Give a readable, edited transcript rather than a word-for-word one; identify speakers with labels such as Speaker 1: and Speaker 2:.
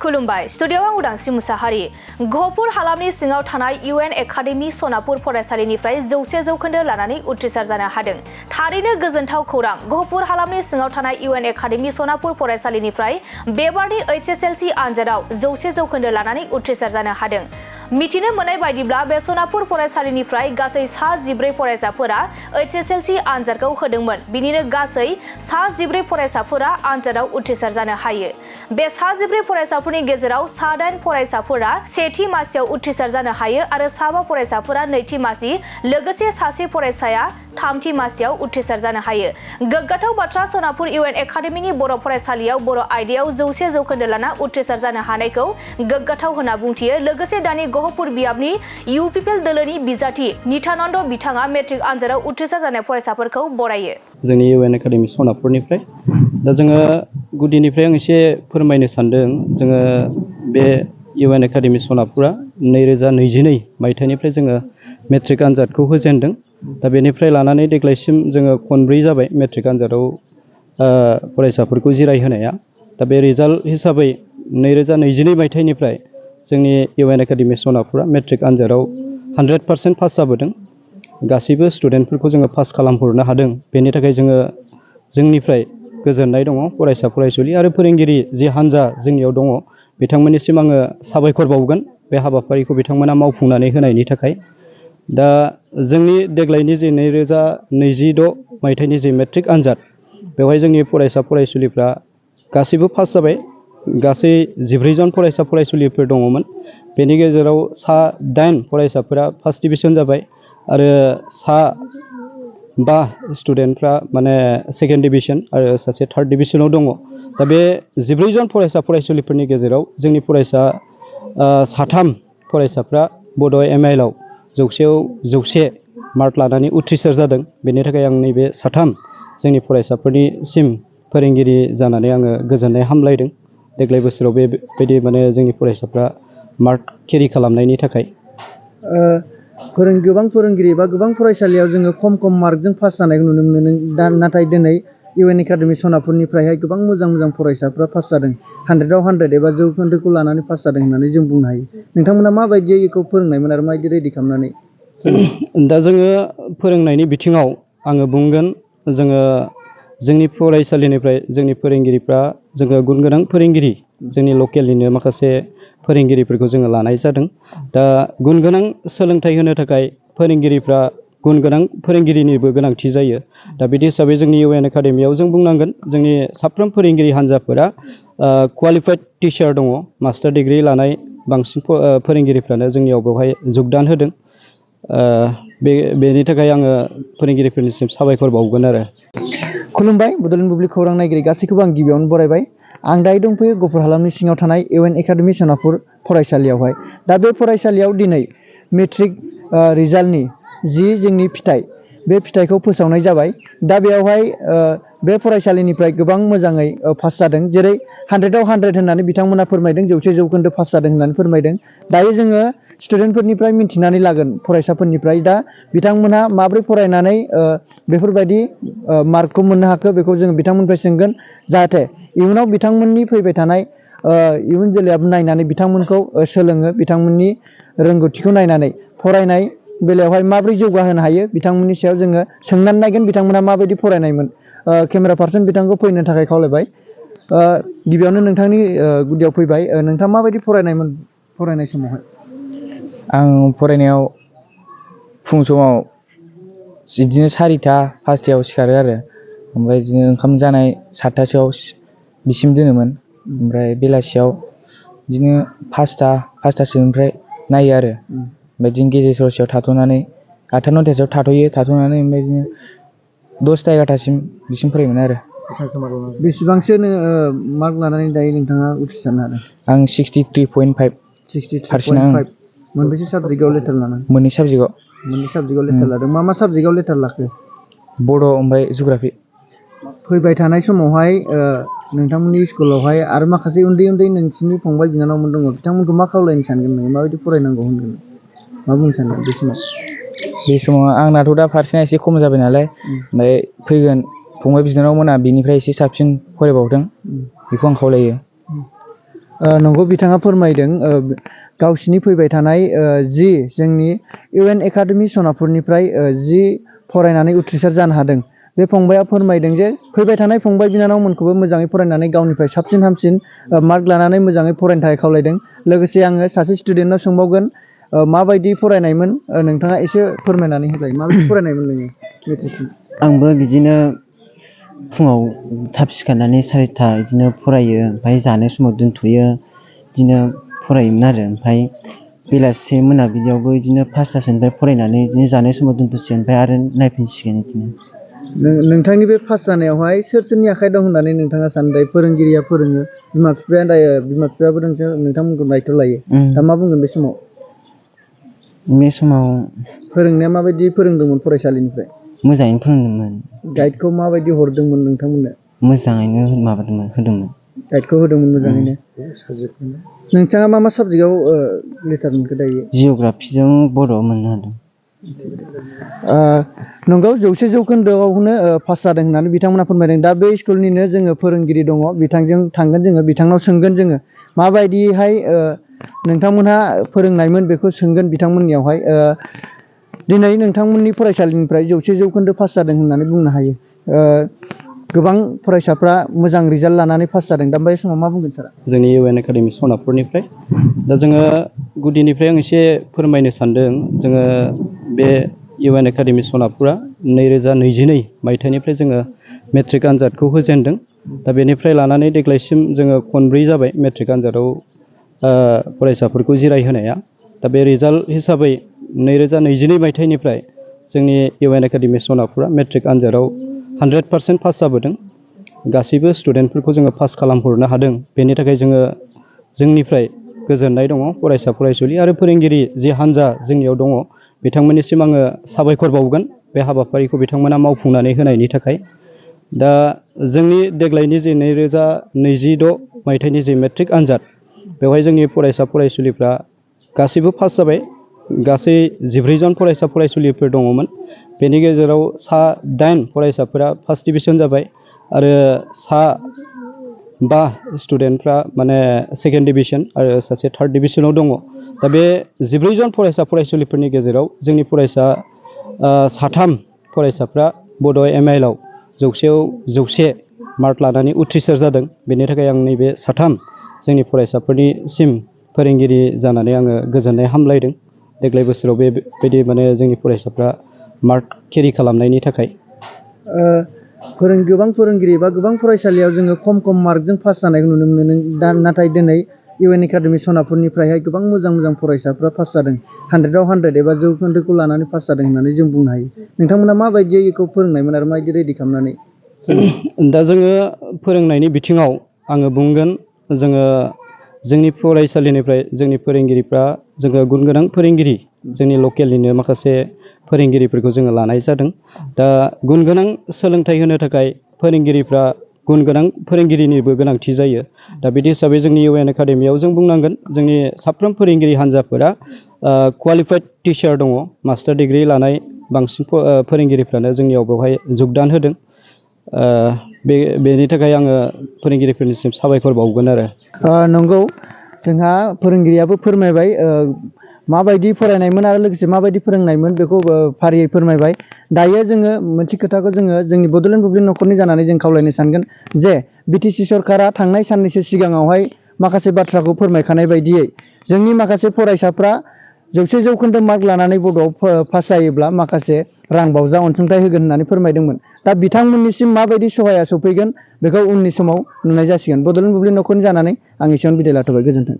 Speaker 1: खुलुमबाय स्टुडिय'आव आं उदांस्रि मुसाहारि गहपुर हालामनि सिङाव थानाय UN एकाडेमि सनापुर फरायसालिनिफ्राय 100% लानानै उथ्रिसार जानो हादों। थारैनो गोजोनथाव खौरां गहपुर हालामनि सिङाव थानाय UN एकाडेमि सनापुर फरायसालिनिफ्राय बेबारनि HSLC आनजादाव 100% लानानै उथ्रिसार जानो हादों। मिथिनो मोननाय बायदिब्ला बे सनापुर फरायसालिनिफ्राय गासै 14 फरायसाफोरा HSLC आनजादखौ होदोंमोन। बिनिनो गासै 14 फरायसाफोरा आनजादाव उथ्रिसार जानो हायो। बे 14 फरायसाफोरनि गेजेराव 8 फरायसाफोरा सेथि मासियाव उथ्रिसार जानो हायो आरो 7 फरायसाफोरा नैथि मासि लोगोसे सासे फरायसाया थामथि मासियाव उथ्रिसार जानो हायो। गोग्गाथाव बाथ्रा सनापुर UN एकाडेमिनि बर' फरायसालियाव बर' आयदायाव 100% लाना उथ्रिसार जानो हानायखौ गोग्गाथाव होनना बुंथियो। लोगोसे दानि गहपुर बियाबनि UPPL दोलोनि बिजाथि निथानन्द बिथाङा मेट्रिक आनजादाव उथ्रिसार जानाय फरायसाफोरखौ बरायो।
Speaker 2: जोंनि UN एकाडेमि सनापुरनिफ्राय दा जोङो गुदिनिफ्राय आं एसे फोरमायनो सानदों। जोङो बे UN एकाडेमि सनापुरा 2022 मायथाइनिफ्राय जोङो मेट्रिक आनजादखौ होजेनदों। दा बेनिफ्राय लानानै देग्लायसिम जोङो खनब्रै जाबाय मेट्रिक आनजादाव फरायसाफोरखौ जिरायहोनाया। दा बे रिजाल्ट हिसाबै 2022 मायथाइनिफ्राय जोंनि UN एकाडेमि सनापुरा मेट्रिक आनजादाव 100% पास जाबोदों। गासैबो स्टुडेन्टफोरखौ जोङो पास खालामहरनो हादों। बेनि थाखाय जोङो जोंनिफ्राय गोजोननाय दङ। फरायसा फरायसुलि आरो फोरोंगिरि जि हान्जा जोंनियाव दङ बिथांमोननिसिम आङो साबायखर बावगोन बे हाबाफारिखौ बिथांमोना मावफुंनानै होनायनि थाखाय। दा जोंनि देग्लायनि जे 2026 मायथाइनि जे मेट्रिक आनजाद बेवहाय जोंनि फरायसा फरायसुलिफ्रा गासैबो पास जाबाय। गासै 14 जन फरायसा फरायसुलिफोर दङमोन। बेनि गेजेराव 8 फरायसाफोरा फार्स्ट डिभिजन जाबाय आरो 5 स्टुडेन्टफ्रा माने सेकेन्ड डिभिजन आरो सासे थार्ड डिभिजनाव दङ। दा बे 14 जन फरायसा फरायसुलिफोरनि गेजेराव जोंनि फरायसा 3 फरायसाफ्रा बड' MIL आव 100आव 100 मार्क लानानै उथ्रिसार जादों। बेनि थाखाय आं नैबे 3 जोंनि फरायसाफोरनिसिम फोरोंगिरि जानानै आङो गोजोननाय हामलायदों। देग्लाय बोसोराव बेबायदि माने जोंनि फरायसाफ्रा मार्क केरि खालामनायनि थाखाय।
Speaker 3: गोबां फोरोंगिरि बा गोबां फरायसालियाव जोङो खम मार्कजों पास जानायखौ नुनो मोनो। नाथाय दिनै UN एकाडेमि सनापुरनिफ्रायहाय गोबां मोजां फरायसाफ्रा पास जादों। 100आव 100 एबा जौखोन्दोखौ लानानै पास जादों होननानै जों बुंनो हायो। नोंथांमोना माबायदियै बेखौ फोरोंनायमोन आरो माबायदि रेडि खालामनानै?
Speaker 2: दा जोङो फोरोंनायनि बिथिङाव आङो बुंगोन जोङो जोंनि फरायसालिनिफ्राय जोंनि फोरोंगिरिफ्रा जोङो गुन गोनां फोरोंगिरि जोंनि लकेलनिनो माखासे फोरोंगिरिफोरखौ जोङो लानाय जादों। दा गुन गोनां सोलोंथाइ होनो थाखाय फोरोंगिरिफ्रा गुन गोनां फोरोंगिरिनिबो गोनांथि जायो। दा बिदि हिसाबै जोंनि UN एकाडेमियाव जों बुंनांगोन जोंनि साफ्रोम फोरोंगिरि हान्जाफोरा क्वालिफाइड टिचार दङ। मास्टार डिग्रि लानाय बांसिन फोरोंगिरिफ्रानो जोंनियाव बेवहाय जगदान होदों। बेनि थाखाय आङो फोरोंगिरिफोरनिसिम साबायखर बावगोन आरो।
Speaker 3: खुलुमबाय बड'लेण्ड बुब्लि खौरां नायगिरि गासैखौबो आं गिबियावनो बरायबाय। आं दायो दंफैयो गहपुर हालामनि सिङाव थानाय UN एकाडेमि सनापुर फरायसालियावहाय। दा बे फरायसालियाव दिनै मेट्रिक रिजाल्टनि जि जोंनि फिथाइ बे फिथाइखौ फोसावनाय जाबाय। दा बेयावहाय बे फरायसालिनिफ्राय गोबां मोजाङै पास जादों। जेरै 100आव 100 होननानै बिथांमोना फोरमायदों। 100% पास जादों होननानै फोरमायदों। दायो जोङो स्टुडेन्टफोरनिफ्राय मिन्थिनानै लागोन फरायसाफोरनिफ्राय दा बिथांमोना माब्रै फरायनानै बेफोरबायदि मार्कखौ मोननो हाखो बेखौ जोङो बिथांमोननिफ्राय सोंगोन। जाहाथे इयुनाव बिथांमोननि फैबाय थानाय इयुन जोलैयाबो नायनानै बिथांमोनखौ सोलोङो। बिथांमोननि रोंगौथिखौ नायनानै फरायनाय बेलायावहाय माब्रै जौगाहोनो हायो बिथांमोननि सायाव जोङो सोंनानै नायगोन बिथांमोना माबायदि फरायनायमोन। केमेरा पार्सन बिथांखौ फैनो थाखाय खावलायबाय। गिबियावनो नोंथांनि गुदियाव फैबाय। नोंथाङा माबायदि फरायनायमोन फरायनाय समावहाय?
Speaker 4: आं फरायनायाव फुं समाव बिदिनो 4टा 5टायाव सिखारो आरो ओमफ्राय बिदिनो ओंखाम जानाय 7टासोआव बिसिम दोनोमोन। ओमफ्राय बेलासियाव बिदिनो 5टासोनिफ्राय नायो आरो ओमफ्राय बिदिनो गेजेर ससेयाव थाथ'नानै 8टा 9टासोआव थाथ'यो। थाथ'नानै ओमफ्राय बिदिनो 10टा 11टासिम बिसिम फरायोमोन आरो।
Speaker 3: बेसेबांसो मार्क लानानै दायो नोंथाङा उथ्रिसारनो हादों?
Speaker 4: आं 63.5
Speaker 3: 63.5 मोनबेसे साबजेक्टआव लेटार लानाय?
Speaker 4: मोननै साबजेक्टआव
Speaker 3: लेटार लादों। मा साबजेक्टआव लेटार लाखो?
Speaker 4: बड' ओमफ्राय जुग्राफि।
Speaker 3: फैबाय थानाय समावहाय नोंथांमोननि स्कुलावहाय आरो माखासे उन्दै नोंसिनि फंबाय बिनानावमोन दङ। बिथांमोनखौ मा खावलायनो सानगोन नोङो? माबायदि फरायनांगौ होनगोन? मा बुंनो सानगोन बे समाव?
Speaker 4: बे समाव आंनाथ' दा पारसेन्टआ एसे खम जाबाय नालाय ओमफ्राय फैगोन फंबाय बिनानावमोना बिनिफ्राय एसे साबसिन फरायबावथों बेखौ आं खावलायो।
Speaker 3: नंगौ बिथाङा फोरमायदों गावसिनि फैबाय थानाय जि जोंनि इउएन एकाडेमि सनापुरनिफ्राय जि फरायनानै उथ्रिसार जानो हादों बे फंबाया फोरमायदों जे फैबाय थानाय फंबाय बिनानावमोनखौबो मोजाङै फरायनानै गावनिफ्राय साबसिन हामसिन मार्क लानानै मोजाङै फरायनो थाखाय खावलायदों। लोगोसे आङो सासे स्टुडेन्टनाव सोंबावगोन माबायदि फरायनायमोन नोंथाङा एसे फोरमायनानै होलाय माबायदि फरायनायमोन नोङो मेट्रिकसिम?
Speaker 5: आंबो बिदिनो फुङाव थाब सिखारनानै 4था बिदिनो फरायो, ओमफ्राय जानाय समाव दोनथ'यो, बिदिनो फरायोमोन आरो ओमफ्राय बेलासि मोनाबिलियावबो बिदिनो 5थासोनिफ्राय फरायनानै बिदिनो जानाय समाव दोनथ'सिगोन ओमफ्राय आरो नायफिनसिगोन बिदिनो।
Speaker 3: नोंथांनि बे पास जानायावहाय सोरनि आखाइ दं होननानै नोंथाङा सानो? दायो फोरोंगिरिया फोरोङो, बिमा बिफायाबो नोंथांमोनखौ दायथ' लायो, दा मा बुंगोन बे समाव?
Speaker 5: बे समाव
Speaker 3: फोरोंनाया माबायदि फोरोंदोंमोन फरायसालिनिफ्राय?
Speaker 5: मोजाङैनो फोरोंदोंमोन।
Speaker 3: गाइडखौ माबायदि हरदोंमोन नोंथांमोननो?
Speaker 5: मोजाङैनो होदोंमोन।
Speaker 3: गाइडखौ होदोंमोन मोजाङैनो। नोंथाङा मा साबजेक्टआव लेटार मोनखो दायो?
Speaker 5: जिअ'ग्राफिजों बर' मोननो हादों।
Speaker 3: नंगौ 100 जौखोन्दोआवनो पास जादों होननानै बिथांमोना फोरमायदों। दा बे स्कुलनिनो जोङो फोरोंगिरि दङ, बिथांजों थांगोन जोङो, बिथांनाव सोंगोन जोङो माबायदिहाय नोंथांमोनहा फोरोंनायमोन बेखौ सोंगोन बिथांमोननियावहाय। दिनै नोंथांमोननि फरायसालिनिफ्राय 100 जौखोन्दो पास जादों होननानै बुंनो हायो। गोबां फरायसाफ्रा मोजां रिजाल्ट लानानै पास जादों। दा बे समाव मा बुंगोन सारा?
Speaker 2: जोंनि इउएन एकाडेमि सनापुरनिफ्राय दा जोङो गुदिनिफ्राय आं एसे फोरमायनो सानदों। जोङो बे इउएन एकाडेमि सनापुरा 2022 मायथाइनिफ्राय जोङो मेट्रिक आनजादखौ होजेनदों। दा बेनिफ्राय लानानै देग्लायसिम जोङो खनब्रै जाबाय मेट्रिक आनजादाव फरायसाफोरखौ जिरायहोनाया। दा बे रिजाल्ट हिसाबै 2022 मायथाइनिफ्राय जोंनि इउएन एकाडेमि सनापुरा मेट्रिक आनजादाव 100% पास जाबोदों। गासैबो स्टुडेन्टफोरखौ जोङो पास खालामहरनो हादों। बेनि थाखाय जोंनिफ्राय गोजोननाय दङ फरायसा फरायसुलि आरो फोरोंगिरि जि हान्जा जोंनियाव दङ बिथांमोननिसिम आङो साबायखर बावगोन बे हाबाफारिखौ बिथांमोना मावफुंनानै होनायनि थाखाय। दा जोंनि देग्लायनि जि 2026 मायथाइनि जि मेट्रिक आनजाद बेवहाय जोंनि फरायसा फरायसुलिफ्रा गासैबो पास जाबाय। गासै 14 जन फरायसा फरायसुलिफोर दङमोन। बेनि गेजेराव 8 फरायसाफोरा फार्स्ट डिभिजन जाबाय आरो 5 स्टुडेन्टफ्रा माने सेकेन्ड डिभिजन आरो सासे थार्ड डिभिजनाव दङ। दा बे 14 जन फरायसा फरायसुलिफोरनि गेजेराव जोंनि फरायसा 3 फरायसाफ्रा बड' MIL आव 100आव 100 मार्क लानानै उथ्रिसार जादों। बेनि थाखाय आं नैबे 3 जोंनि फरायसाफोरनिसिम फोरोंगिरि जानानै आङो गोजोननाय हामलायदों। देग्लाय बोसोराव बेबायदि माने जोंनि फरायसाफ्रा मार्क केरि खालामनायनि थाखाय।
Speaker 3: गोबां फोरोंगिरि बा गोबां फरायसालियाव जोङो खम मार्कजों पास जानायखौ नुनो मोनो। नाथाय दिनै इउएन एकाडेमि सनापुरनिफ्रायहाय गोबां मोजां फरायसाफ्रा पास जादों। 100आव 100 एबा जौखोन्दोखौ लानानै पास जादों होननानै जों बुंनो हायो। नोंथांमोना माबायदियै बेखौ फोरोंनायमोन आरो माबायदि रेडि खालामनानै?
Speaker 2: दा जोङो फोरोंनायनि बिथिङाव आङो बुंगोन, जोंनि फरायसालिनिफ्राय जोंनि फोरोंगिरिफ्रा जोङो गुन गोनां फोरोंगिरि जोंनि लकेलनिनो माखासे फोरोंगिरिफोरखौ जोङो लानाय जादों। दा गुन गोनां सोलोंथाइ होनो थाखाय फोरोंगिरिफ्रा गुन गोनां फोरोंगिरिनिबो गोनांथि जायो। दा बिदि हिसाबै जोंनि इउएन एकाडेमियाव जों बुंनांगोन जोंनि साफ्रोम फोरोंगिरि हान्जाफोरा क्वालिफाइड टिचार दङ। मास्टार डिग्रि लानाय बांसिन फोरोंगिरिफ्रानो जोंनियाव बेवहाय जगदान होदों। बेनि थाखाय आङो फोरोंगिरिफोरनिसिम साबायखर बावगोन आरो।
Speaker 3: नंगौ जोंहा फोरोंगिरियाबो फोरमायबाय माबायदि फरायनायमोन आरो लोगोसे माबायदि फोरोंनायमोन बेखौ फारियै फोरमायबाय। दायो जोङो मोनसे खोथाखौ जोंनि बड'लेण्ड बुब्लि न'खरनि जानानै जों खावलायनो सानगोन जे बिटिसि सरकारा थांनाय साननैसो सिगाङावहाय माखासे बाथ्राखौ फोरमायखानाय बायदियै जोंनि माखासे फरायसाफ्रा 100 जौखोन्दो मार्क लानानै बड'आव पास जायोब्ला माखासे रां बावजा अनसुंथाइ होगोन होननानै फोरमायदोंमोन। दा बिथांमोननिसिम माबायदि सहायआ सफैगोन बेखौ उननि समाव नुनाय जासिगोन। बड'लेण्ड बुब्लि न'खरनि जानानै आं एसेयावनो बिदाय लाथ'बाय। गोजोन्थों।